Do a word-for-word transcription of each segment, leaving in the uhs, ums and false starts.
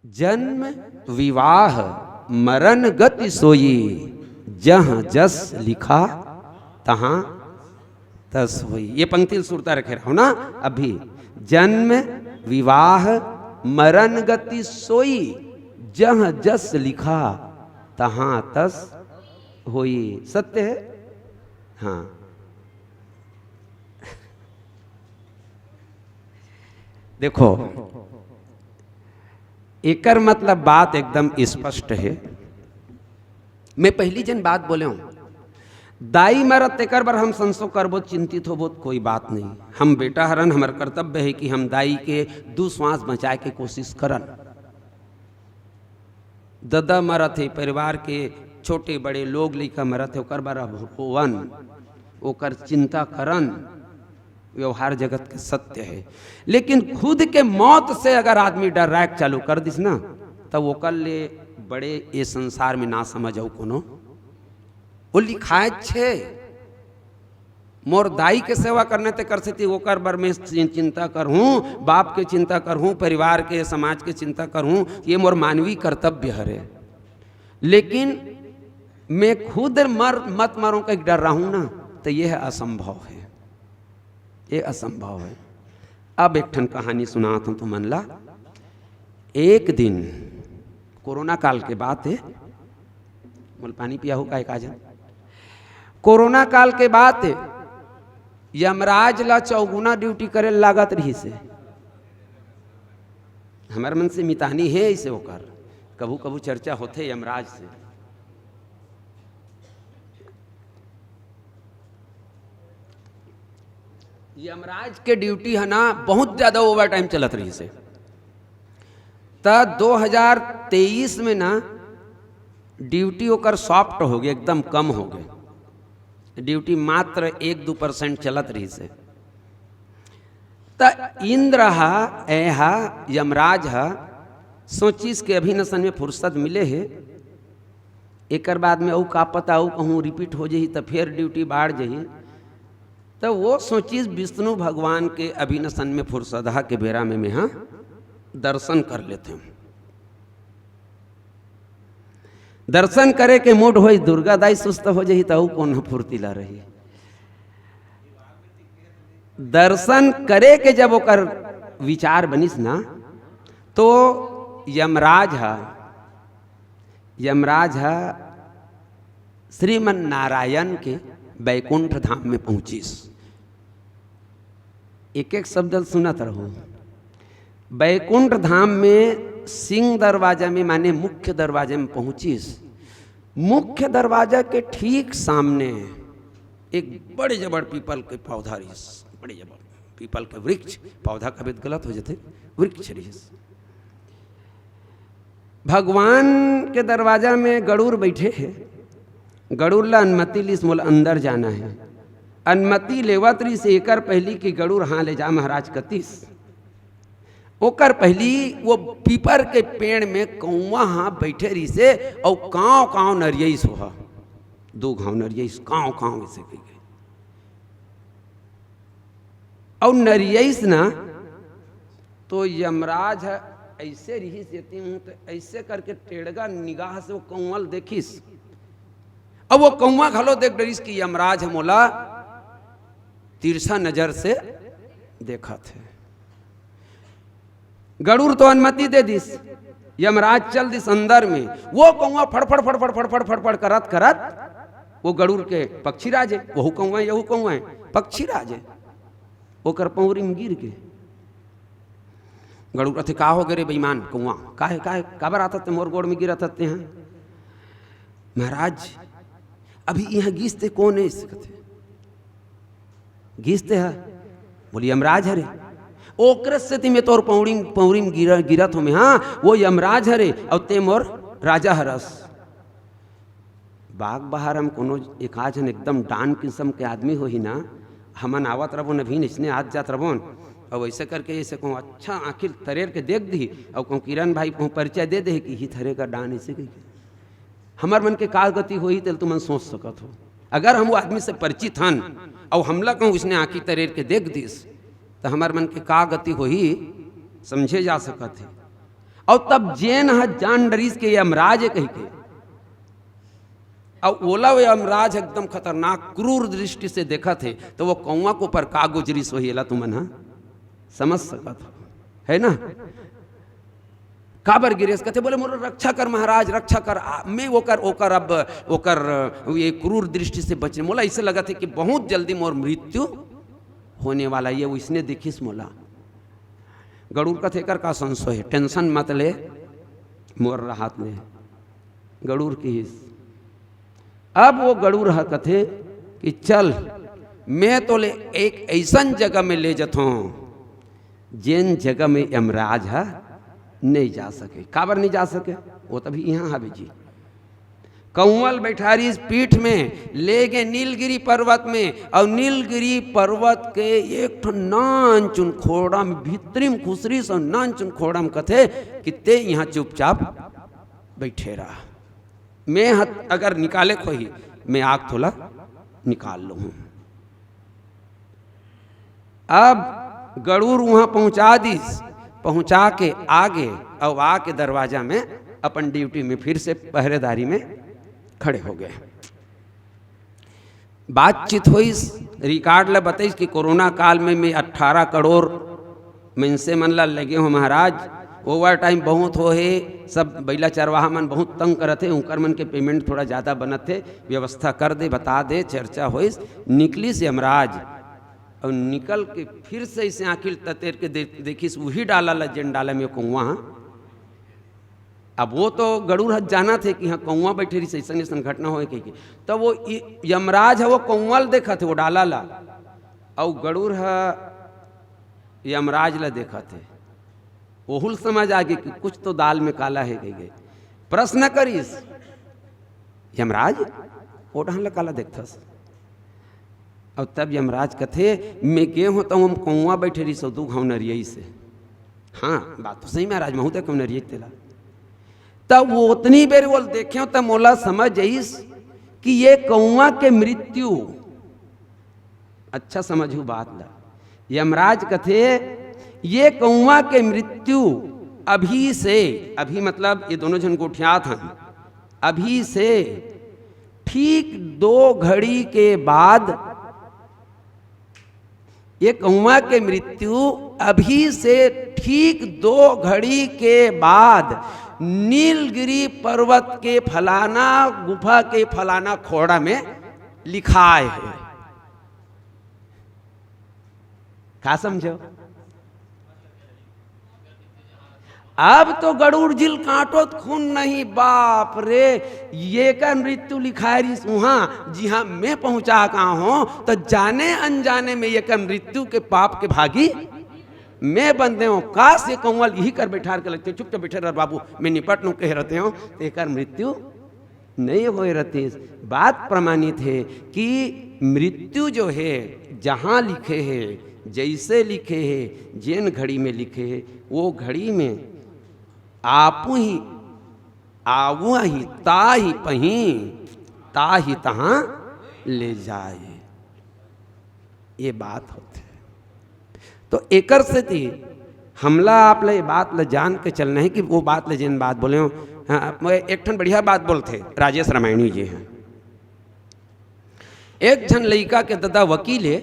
जन्म विवाह मरण गति सोई, जहाँ जस लिखा तहाँ तस होई। ये पंक्ति ल सुरता रखे रहो ना अभी। जन्म विवाह मरण गति सोई, जहाँ जस लिखा तहाँ तस होई। सत्य है। हाँ, देखो, एकर मतलब बात एकदम स्पष्ट है। मैं पहली जन बात बोले हूँ, दाई मरत तेकर बर हम संसो करबो, चिंतित होबो, कोई बात नहीं। हम बेटा हरन, हमर कर्तव्य है कि हम दाई के दू श्वास बचाए के कोशिश करन। ददा मरत हे, परिवार के छोटे बड़े लोग लइका मरत हे, ओकर बर अब रोवन, ओकर चिंता करन, व्यवहार जगत के सत्य है। लेकिन खुद के मौत से अगर आदमी डर्राएक चालू कर दिस ना, तब ओकर ले बड़े ये संसार में ना समझ अउ कोनो। वो लिखाए छे, मोर दाई के सेवा करने ते कर सेती ओकर बर मैं चिं-, चिंता करहूँ, बाप के चिंता करहूँ, परिवार के, समाज के चिंता करहूँ, ये मोर मानवीय कर्तव्य हरे। लेकिन मैं खुद मर, मत मरों कहिके डर्राहूँ ना, तो ये असंभव है, ये असंभव है। अब एक ठन कहानी सुनात हूँ तुमन ला। एक दिन कोरोना काल के बात है, मोला पानी पियाहू का एक आजन। कोरोना काल के बात है, यमराज ला चौगुना ड्यूटी करे लागत रहिस हे। हमर मन से मितानी हे ऐसे ओकर, कभू कभू चर्चा होथे यमराज से। यमराज के ड्यूटी है ना, बहुत ज्यादा ओवर टाइम चलत रहिस हे। त दो हज़ार तेईस में ना ड्यूटी ओकर सॉफ्ट हो गए, एकदम कम हो गए। ड्यूटी मात्र एक दो परसेंट चलत रहिस हे। त इंद्र हा, ए हा, यमराज हा, सोचिस के अभी न सन में फुर्सत मिले हे, एकर बाद में अउ का पता, अउ कहूँ रिपीट हो जाही, त फेर ड्यूटी बाढ़ जाही। त वो सोचिस, विष्णु भगवान के अभी न सन में फुर्सत हा के बेरा में मेहा दर्शन कर लेथे। दर्शन करे के मूड होई, दुर्गा दाई सुस्त हो जाही, त अउ कौन फुर्तीला रही। दर्शन करे के जब ओकर विचार बनिस ना, तो यमराज हा, यमराज हा श्रीमन नारायण के बैकुंठ धाम में पहुंचिस। एक एक शब्द ल सुनत रहू। बैकुंठ धाम में सिंह दरवाजा में, माने मुख्य दरवाजा में पहुंचिस। मुख्य दरवाजा के ठीक सामने एक बड़े जबड़ पीपल के पौधा रहिस, बड़े जबड़ पीपल के वृक्ष, पौधा कबे त गलत हो जथे, वृक्ष रहिस। भगवान के दरवाजा में गरुड़ बैठे हे। गरुड़ ला अनुमति लिस, मोला अंदर जाना हे। अनुमति लेवत रिस एकर पहली कि गरुड़ हाँ ले जा महाराज कतिस। ओकर पहली वो पीपर के पेड़ में कौवा हाँ बैठे रिसे अउ कांव कांव नरियइस होहा। दो घाव नरियइस, कांव कांव ऐसे कह गए। अउ नरियइस ना, तो यमराज ह ऐसे रिहिस, एती हूँ तो ऐसे करके टेड़गा निगाह से वो कौवा ल देखिस। अब वो कौवा घलो देख डरिस कि यमराज ह मोला तिरछा नजर से देखत हे। गरुड़ तो अनुमति दे दिस, यमराज चल दिस अंदर में। वो कौवा फड़फड़ फड़फड़ फड़फड़ फड़फड़ करत करत वो गरुड़ के पक्षी राजे, वहू कौवा है, यहू कौवा है, पक्षी राजे। ओकर पौरी में गिर गे। गरुड़ कथे, "का हो गे रे बेईमान कौवा? काहे, काहे, काबर आथत ते मोर गोड़ में गिरत हस तेहा?" "महाराज, अभी यहाँ गिस ते कोन हे?" कथे, "गिस ते हा?" बोली, "यमराज हरे।" "ओकरे सेती में तोर पौड़ी, पौरी में गिर-, गिरत हो में, हाँ, वो यमराज हरे, अउ ते मोर राजा हरस।" बाग बहार हम कोनो एकाध झन एकदम डान किसम के आदमी होही ना, हमन आवत रबोन, अभी अइसने आत जात रबोन, अउ ऐसे करके ऐसे कहूँ अच्छा आँखी तरेर के देख दिही, अउ कहूँ किरण भाई कहूँ परिचय दे देही कि ही थरे का डान ऐसे कहिके। हमर मन के का गति होही, तेल तुमन सोच सकत हो। अगर हम वो आदमी से परिचित हन, अउ हमला कहूँ उसने आँखी तरेर के देख दिस, त हमर मन के का गति होही, समझे जा सकत हे। अउ तब जेन ह जान डरिस के यमराज ए कहिके, अउ ओला वो यमराज एकदम खतरनाक क्रूर दृष्टि से देखत हे, तो वो कौवा के ऊपर का गुजरिस होही, एला तुमन ह समझ सकत हो, है ना? काबर गिरेस? कथे, बोले, "मोर रक्षा कर महाराज, रक्षा कर।" आ, मैं ओकर, ओकर अब, ओकर ये क्रूर दृष्टि से बचने, मोला ऐसे लगत हे कि बहुत जल्दी मोर मृत्यु होने वाला ये, वो इसने देखिस मोला। गरुड़ कथे, "एकर का संशय हे, tension मत ले, मोर राहत ले।" गरुड़ किहिस। अब वो गरुड़ ह कथे कि चल, मैं तोले एक ऐसन जगह में ले जथों, जेन जगह में यमराज ह नहीं जा सके। काबर नहीं जा सके? वो तभी यहाँ हवे जी। कौवा ल बैठारिस पीठ में, ले गे नीलगिरी पर्वत में, अउ नीलगिरी पर्वत के एक ठो नानचुन खोड़ा में, भीतरी में खुसरिस अउ नानचुन खोड़ा में कथे कि ते यहाँ चुपचाप बैठे रह, मैं ह-, अगर निकाले खोही, मैं आग तोला निकाल लूँ। अब गरुड़ वहाँ पहुँचा दिस, पहुँचा के आगे, अउ आके दरवाजा में अपन ड्यूटी में फिर से पहरेदारी में खड़े हो गए। बातचीत होइस, रिकॉर्ड ला बताइस कि कोरोना काल में मैं अठारह करोड़ मनसे मन ला लगे हो महाराज, ओवर टाइम बहुत हो हे, सब बइला चरवाहा मन बहुत तंग करत हे, उंकर मन के पेमेंट थोड़ा ज्यादा बनत हे, व्यवस्था कर दे, बता दे, चर्चा होइस। निकलिस यमराज अउ निकल के फिर से ऐसे आँखी ल ततेर के दे-, देखिस उही डाला ला, जेन डाला में कौवा ह। अब वो तो गरुड़ ह जानत हे कि हाँ, कौवा बैठे रहिस, ऐसन ऐसन घटना होए कहिके। तब वो इ-, यमराज ह वो कौवा ल देखत हे, वो डाला ला, अउ गरुड़ ह यमराज ला देखत हे। ओहू ल समझ आ गे कि कुछ तो दाल में काला हे कहिके। प्रश्न करिस, "यमराज, ओ डहन ला काला देखथस?" अउ तब यमराज कथे, "मैं गे हों त हम कौवा बैठे रहिस अउ दू घांव नरियइस हे।" हाँ, बात तो सही महाराज, महूँ त कहूँ नरियइस तेला। तब वो ओतनी बेर ओला देखेंव त मोला समझ आइस कि ये कौवा के मृत्यु, अच्छा समझू बात ला, यमराज कथे, "ये कौवा के मृत्यु अभी से," अभी मतलब ये दोनों झन गोठियात हन, "अभी से ठीक दो घड़ी के बाद, ये कौवा के मृत्यु अभी से ठीक दो घड़ी के बाद नीलगिरी पर्वत के फलाना गुफा के फलाना खोड़ा में लिखाए हे।" का समझो? अब तो गरुड़ जी ल कांटोत खून नहीं, बाप रे, येकर मृत्यु लिखाए रिहिस उहाँ, जिहाँ मैं पहुँचा का हों, त जाने अनजाने में येकर मृत्यु के पाप के भागी मैं बन दे हों। काश ये कौवा ल इही कर बैठार के लगते, "चुपचाप बैठे रह बाबू, मैं निपट लूँ," कहे रहते हों, त एकर मृत्यु नहीं होए रतिस। बात प्रमाणित हे कि मृत्यु जो हे, जहाँ लिखे हे, जइसे लिखे हे, जेन घड़ी में लिखे हे, वो घड़ी में आपू ही, आवू ही, ताही पही, ताही तहाँ ले जाए। ये बात होथे। तो एकर सेती हमला आप ले ये बात ल जान के चलना हे कि वो बात ल जेन बात बोले हो। हाँ, मैं एक ठन बढ़िया बात बोलथे राजेश रामायणी जी हैं। एक झन लइका के ददा वकील हे,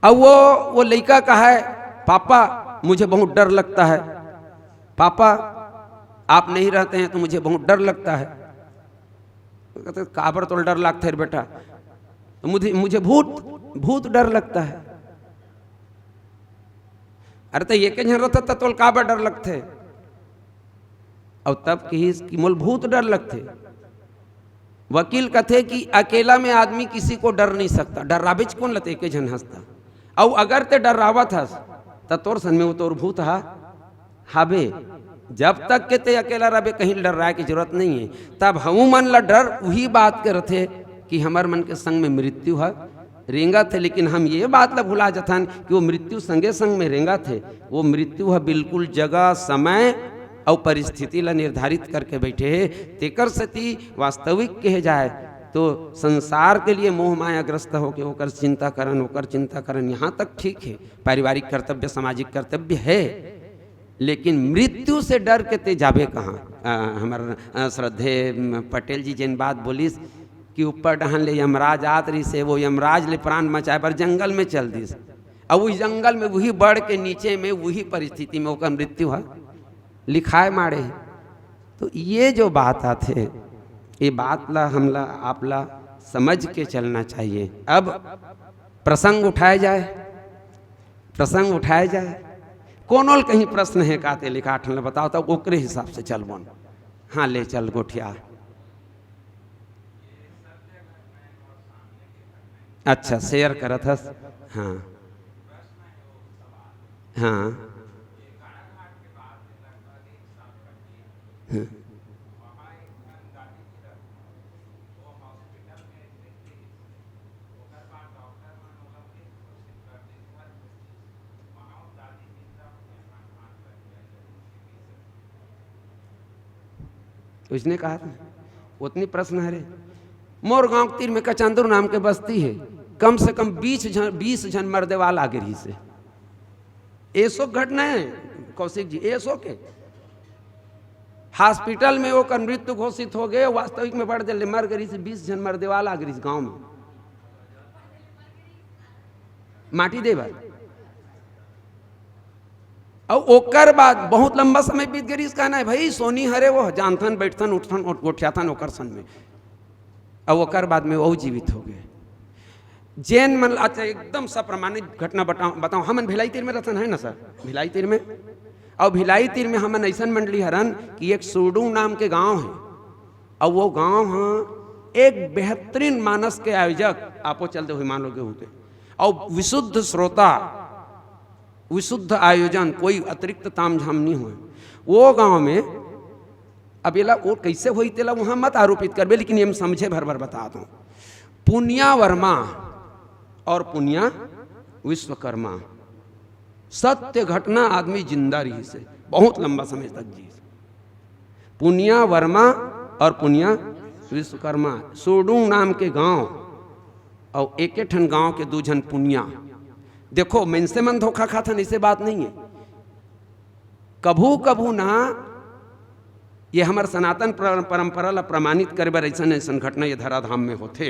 अउ वो, वो लइका कहय, "पापा, मुझे बहुत डर लगता है, पापा, आप नहीं रहते हैं तो मुझे बहुत डर लगता है।" कहते, "काबर तोला डर लगता है रे बेटा?" "तो मुझे, मुझे भूत, भूत डर लगता है।" "अरे त एके झन रहिथस त तोला काबर डर लगथे?" अउ तब कहिस कि "मोला भूत डर लगथे।" वकील कथे कि अकेला में आदमी किसी को डर नहीं सकता, डर्राबेच कोन ल, त एके झन हंसता। अउ अगर ते डर्रावत हस, त तोर संग में वो तोर भूत हा, हाबे। जब तक के ते अकेला रहबे, कहीं डर्राए के जरूरत नहीं हे। तब हमू मन ला डर उही बात के रथे कि हमर मन के संग में मृत्यु ह रेंगत हे, लेकिन हम ये बात ला भुला जथन कि वो मृत्यु संगे संग में रेंगत हे। वो मृत्यु ह बिल्कुल जगह, समय अउ परिस्थिति ला निर्धारित करके बैठे हे। तेकर सेती वास्तविक कहे जाए तो संसार के लिए मोह माया ग्रस्त होके ओकर चिंता करन, ओकर चिंता करन, यहाँ तक ठीक हे, पारिवारिक कर्तव्य, सामाजिक कर्तव्य हे, लेकिन मृत्यु से डर के ते जाबे कहाँ? अ, हमर, अ, श्रद्धेय, म, पटेल जी जेन बात बोलिस कि ऊपर डहान ले यमराज आत रहिस हे, वो यमराज ले प्राण बचाए बर जंगल में चल दिस। अब उस जंगल में वही बड़ के नीचे में वही परिस्थिति में ओकर मृत्यु ह लिखाए माड़े हे। तो ये जो बात आथे, ये बात ला हमला, आपला समझ के चलना चाहिए। अब प्रसंग उठाए जाए, प्रसंग उठाए जाए, कोनो ल कहीं प्रश्न हे का ते लिखा ठन ल बताओ, तब ओकरे हिसाब से चलबोन। हाँ, ले चल गोठिया। अच्छा, शेयर करत हस। हाँ, हाँ, हाँ। उसने कहा था, उतनी प्रश्न हरे। मोर गांव के तीर में कचंदुर नाम के बस्ती हे, कम से कम बीस झन, बीस झन मरदे वाला आगे रहिस हे। एसो घटना हे कौशिक जी, एसो के हॉस्पिटल में ओकर मृत्यु घोषित हो गए, वास्तविक में बड़ देर ले मर गए रहिस, बीस झन मरदे वाला आगे रहिस गांव में माटी दे बर। अउ ओकर बाद बहुत लंबा समय बीत गए रहिस, कहना हे, "भाई, सोनी हरे वो, जानथन, बैठथन, उठथन, उठ-, गोठियाथन ओकर संग में।" अउ ओकर बाद में वो जीवित हो गए। जेन मन, अच्छा, एकदम सप्रमाणित घटना बताओ, बताओ, हमन भिलाई तीर में रहथन, है ना सर, भिलाई तीर में। अउ भिलाई तीर में हमन ऐसन मंडली हरन कि एक सुरडुंग नाम के गांव हे, अउ वो गांव ह एक बेहतरीन मानस के आयोजक, आपो चलते हुए मान लो के होते, अउ विशुद्ध श्रोता, विशुद्ध आयोजन, कोई अतिरिक्त तामझाम नहीं होय वो गांव में। अब एला वो कैसे होई तेला वहां मत आरोपित करबे, लेकिन ये हम समझे भर भर बता दूं। पुनिया वर्मा और पुनिया विश्वकर्मा, सत्य घटना, आदमी जिंदा रहिस हे, बहुत लंबा समय तक जीस। पुनिया वर्मा और पुनिया विश्वकर्मा, सोडूंग नाम के गांव, और एके ठन गांव के दू झन पुनिया। देखो, मनसे मन धोखा खाथन, ऐसे बात नहीं है। कभू कभू ना, ये हमर सनातन पर-, परंपरा ला प्रमाणित करे बर ऐसन ऐसन घटना ये धराधाम में होथे,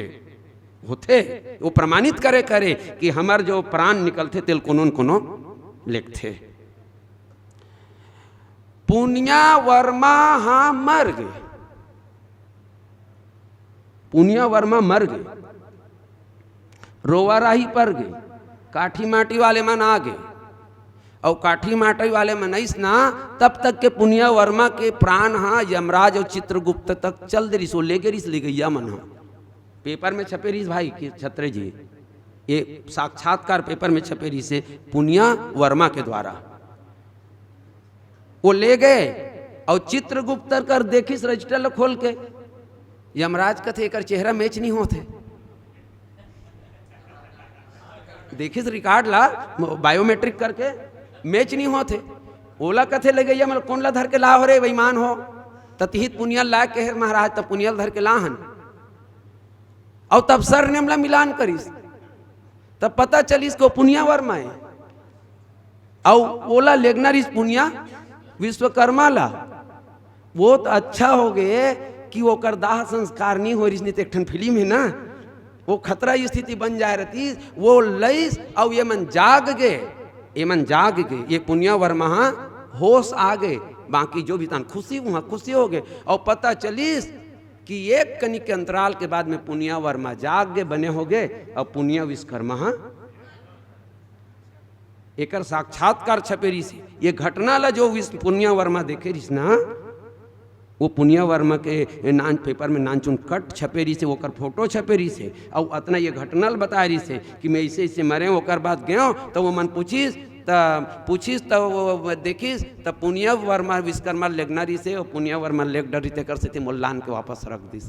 होथे। वो प्रमाणित करे करे कि हमर जो प्राण निकलथे, तेल कोनो न कोनो लेगथे। पुनिया वर्मा हा मर गे, पुनिया वर्मा मर गे, रोवा राही पर गे, काठी माटी वाले मन आ गे, अउ काठी माटी वाले मन आइस ना, तब तक के पुनिया वर्मा के प्राण हा यमराज अउ चित्रगुप्त तक चल दे रिस, वो ले गे रिस, ले गैया मन हा। पेपर में छपे रिस भाई कि छत्रे जी, ये साक्षात्कार पेपर में छपे रिस हे पुनिया वर्मा के द्वारा। वो ले गए और चित्रगुप्त कर देखिस रजिस्टर ल खोल के। यमराज कथे, "एकर चेहरा मैच नहीं होत हे।" देखिस रिकॉर्ड ला, बायोमेट्रिक करके मैच नहीं होत हे। ओला कथे, "ले गैया मन ल कोन ला धर के ला हो रे, बेईमान हो?" त तिहित पुनिया ला कहे, "महाराज, त पुनिया ल धर के ला हन।" अउ तब सरनेम ला मिलान करिस, तब पता चलिस कि वो पुनिया वर्मा हे। अउ ओला लेगना रिस पुनिया विश्वकर्मा ला। वो तो अच्छा हो गए कि ओकर दाह संस्कार नहीं हो रिस, नहीं तो एक ठन फिल्म है ना, वो खतरा स्थिति बन जाए रहती। वो लइस अउ ये मन जाग गए, ये मन जाग गए, ये पुनिया वर्मा हा होश आ गए। बाकी जो भी तन खुशी हुआ, खुशी हो गए। और पता चलिस कि एक कनिक के अंतराल के बाद में पुनिया वर्मा जाग गए, बने हो गए, और पुनिया विश्वकर्मा हा एकर साक्षात्कार छपे रिस हे। ये घटना ला जो विश्व-, पुनिया वर्मा देखे रिस ना, वो पुनिया वर्मा के नान, पेपर में नानचुन कट छपे रिस हे, ओकर फोटो छपे रिस हे, अउ अतना ये घटना ला बताए रिस हे कि मैं ऐसे ऐसे मरे, ओकर बाद गयो तो वो मन पूछिस, त पूछिस, त वो, वो देखिस, त पुनिया वर्मा विश्वकर्मा लेगना रिस हे, और पुनिया वर्मा लेग डरिस, तेकर सेती मोला लान के वापस रख दिस।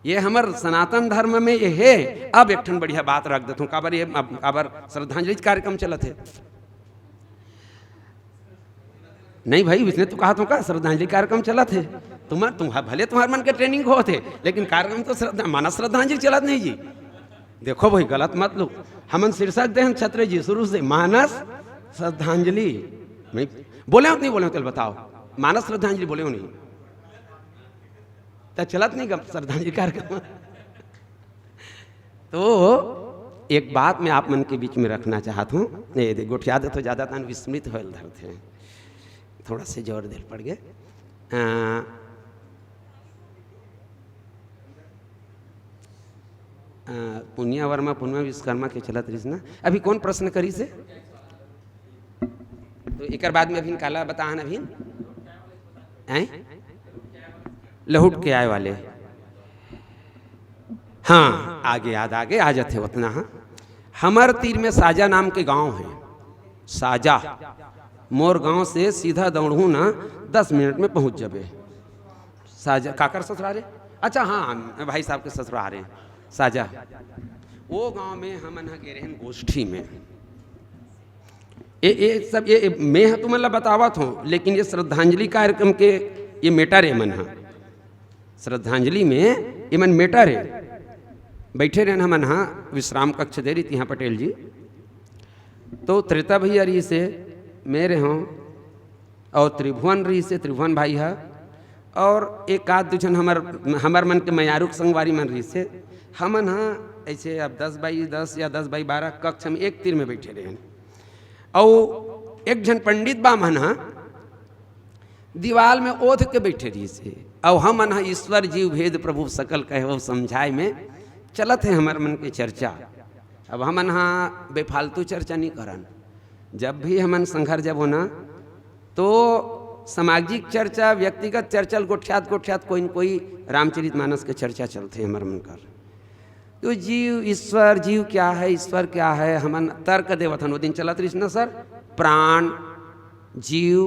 ये हमर सनातन धर्म में ये हे। अब एक ठन बढ़िया बात रख देथों, काबर ये, अब काबर श्रद्धांजलि कार्यक्रम चलत हे। नहीं भाई, उसने तो कहा तो का श्रद्धांजलि कार्यक्रम चलत हे। तुम्हार, तुम्हार, भले तुम्हार मन के ट्रेनिंग होत हे, लेकिन कार्यक्रम तो श्रद्धा, मानस श्रद्धांजलि चलत नहीं जी। देखो भाई, गलत मत लो। हमन शीर्षक दे हन छत्रे जी शुरू से, मानस श्रद्धांजलि। नहीं बोले हो, नहीं बोले हो, चल बताओ, मानस श्रद्धांजलि बोले हो नहीं? त चलत नहीं गप श्रद्धांजलि कार्यक्रम। तो एक बात मैं आप मन के बीच में रखना चाहत हूँ, ये दे, गोठिया दे तो ज़्यादा तन विस्मृत होल धरथे, थोड़ा से जोर देल पड़ गए। अ, अ, पुनिया वर्मा, पुनिया विश्वकर्मा के चलत रहिस ना। अभी कौन प्रश्न करिस हे? तो एकर बाद में अभी काला बताहन अभी? हैं? लहुट के आए वाले। हाँ, आगे याद आगे आ जाथे उतना। हाँ, हमर तीर में साजा नाम के गांव है। साजा, मोर गांव से सीधा दौड़हूँ ना, दस मिनट में पहुंच जाबे। साजा काकर ससुरारे? अच्छा, हाँ, भाई साहब के ससुरारे साजा। वो गांव में हमन ह गे रहेन गोष्ठी में। ए, ए सब ये, ए, मैं ह तुमन ला बतावत हूँ, लेकिन ये श्रद्धांजलि कार्यक्रम के ये matter ए मन ह। श्रद्धांजलि में ये मन matter हे। बैठे रहेन हमन ह विश्राम कक्ष दे रही तिहाँ पटेल जी। तो त्रेता भैया रहिस हे, मैं रहेंव, और त्रिभुवन रहिस हे, त्रिभुवन भाई ह, और एक आध दू झन हमर, हमर मन के मयारुक संगवारी मन रहिस हे। हमन ह ऐसे अब दस by दस या दस by बारह कक्ष में एक तीर में बैठे रहेन। अउ एक झन पंडित बा मन ह दीवाल में ओध के बैठे रहिस हे। अउ हमन ह ईश्वर जीव भेद प्रभु सकल कहे वो समझाए में चलत हे हमर मन के चर्चा। अब हमन ह बेफालतू चर्चा नहीं करन। जब भी हमन संघर जबो ना, तो सामाजिक चर्चा, व्यक्तिगत चर्चा ल गोठियात गोठियात कोई न कोई रामचरित मानस के चर्चा चलथे हमर मन कर। तो जीव, ईश्वर, जीव क्या है, ईश्वर क्या है, हमन तर्क देवत हन। वो दिन चलत रहिस ना सर, प्राण, जीव,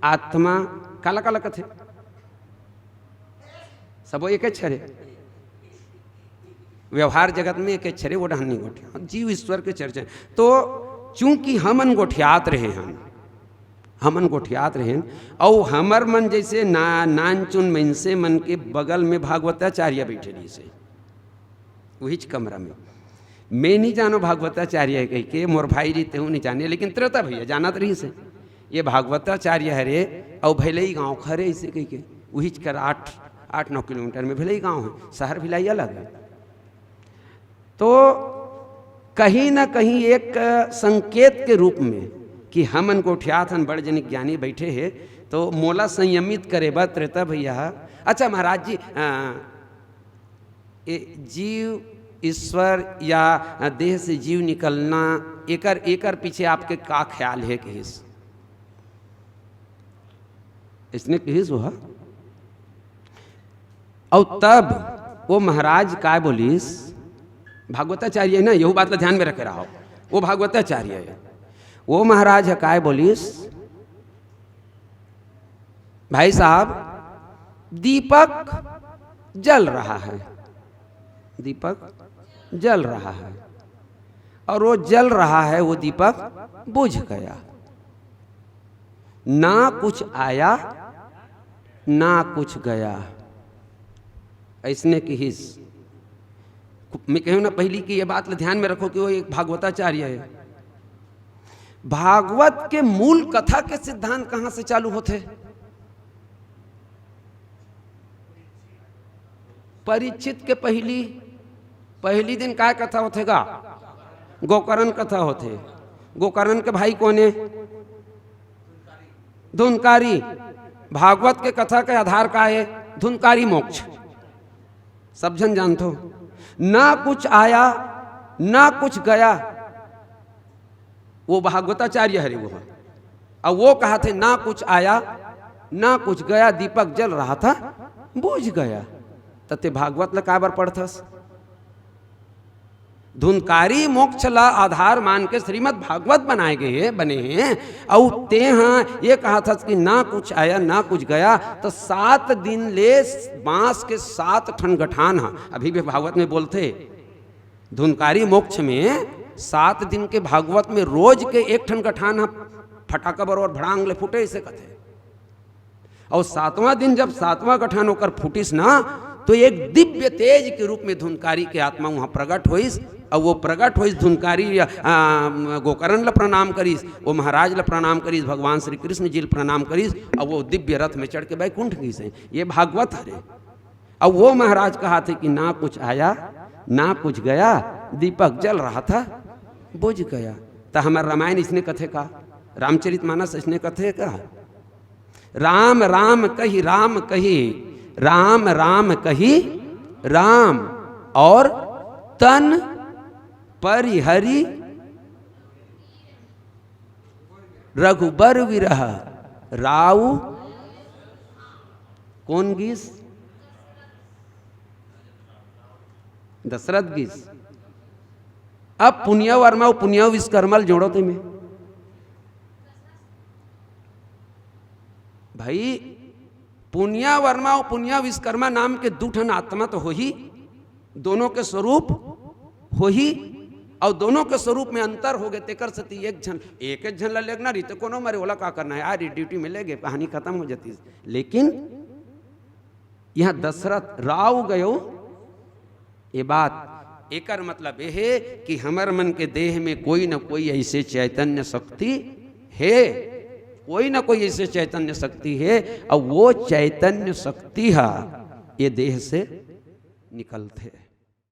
आत्मा, काला काला कथे? सबो एकेच हरे। व्यवहार जगत में एकेच हरे, वो डहन नहीं गोठिया। जीव ईश्वर के चर्चा। तो चूंकि हमन गोठियात रहे हन, हमन गोठियात रहेन, अउ हमर मन जैसे ना, नानचुन मनसे मन के बगल में भागवताचार्य बैठे रहिस हे, उहीच कमरा में। मैं नहीं जानो भागवताचार्य हे कहिके, मोर भाई जी तेहू नहीं जाने, लेकिन त्रेता भैया जानत रहिस हे, ये भागवताचार्य हरे, अउ भैलई गांव खरे इसे कहिके, उहीच कर आठ, आठ नौ किलोमीटर में भैलई गांव है, शहर भिलाई अलग है। तो कहीं ना कहीं एक संकेत के रूप में कि हमन गोठियात हन, बड़ जनिक ज्ञानी बैठे हे, तो मोला संयमित करे बर त्रेता भैया ह, अच्छा महाराज जी, अ, ए, जीव, ईश्वर या देह से जीव निकलना, एकर, एकर पीछे आपके का ख्याल हे कहिस? इसने कहिस वो ह। अउ तब वो महाराज काय बोलिस, भागवताचार्य हे ना, यहू बात ला ध्यान में रखे रहो, वो भागवताचार्य हे। वो महाराज ह काय बोलिस, भाई साहब, दीपक जल रहा है, दीपक जल रहा है, और वो जल रहा है, वो दीपक बुझ गया। ना कुछ आया, ना कुछ गया। ऐसने कहिस। मैं कहूँ ना पहली कि ये बात ला ध्यान में रखो कि वो एक भागवताचार्य है। भागवत के मूल कथा के सिद्धांत कहाँ से चालू होथे? परीक्षित के पहली, पहली दिन काय कथा होथे गा? गोकर्ण कथा होथे। गोकर्ण के भाई कोन हे? धुंधकारी। भागवत के कथा के आधार का हे? धुंधकारी मोक्ष। सब झन जानथो। ना कुछ आया, ना कुछ गया। वो भागवताचार्य हरे वो ह। अउ वो कहाथे, ना कुछ आया, ना कुछ गया, दीपक जल रहा था, बुझ गया। त ते भागवत ल काबर पढ़थस? धुंधकारी मोक्ष ला आधार मान के श्रीमद् भागवत बनाए गए हे, बने हे। अउ ते ह ये कहाथस कि ना कुछ आया, ना कुछ गया, त सात दिन ले बांस के सात ठन गठान ह, अभी भी भागवत में बोलथे, धुंधकारी मोक्ष में सात दिन के भागवत में रोज के एक ठन गठान ह फटाका बरोबर भड़ांग ले फूटे, इसे कथे। अउ सातवां दिन जब सातवां गठान ओकर फूटिस ना, तो एक दिव्य तेज के रूप में धुंधकारी के आत्मा वहां प्रगट होइस। अउ वो प्रगट होइस धुंधकारी, आ, गोकर्ण ल प्रणाम करिस, वो महाराज ल प्रणाम करिस, भगवान श्री कृष्ण जी ल प्रणाम करिस, अउ वो दिव्य रथ में चढ़ के बैकुंठ गिस हे। ये भागवत हरे। अउ वो महाराज कहाथे कि ना कुछ आया, ना कुछ गया, दीपक जल रहा था, बुझ गया। त हमर रामायण इसने कथे का? रामचरित मानस इसने कथे का? राम राम कहि राम कहि, राम राम कहि राम, और तन परिहरि रघुबर विरह राउ। कोन गिस? दशरथ गिस। अब पुनिया वर्मा अउ पुनिया विश्वकर्मा ल जोड़ो ते में। भाई, पुनिया वर्मा अउ पुनिया विश्वकर्मा नाम के दू ठन आत्मा तो होही, दोनों के स्वरूप होही, अउ दोनों के स्वरूप में अंतर होगे, तेकर सेती एक झन, एक, एक झन ला लेगना रही तो कोनो मरे, ओला का करना हे, आ रही ड्यूटी में लेगे, कहानी खतम हो जाती। लेकिन यहाँ दशरथ राव गयो, ये बात, एकर मतलब ये हे कि हमर मन के देह में कोई न कोई ऐसे चैतन्य शक्ति हे, कोई न कोई ऐसे चैतन्य शक्ति हे, अउ वो चैतन्य शक्ति हा ये देह से निकलथे।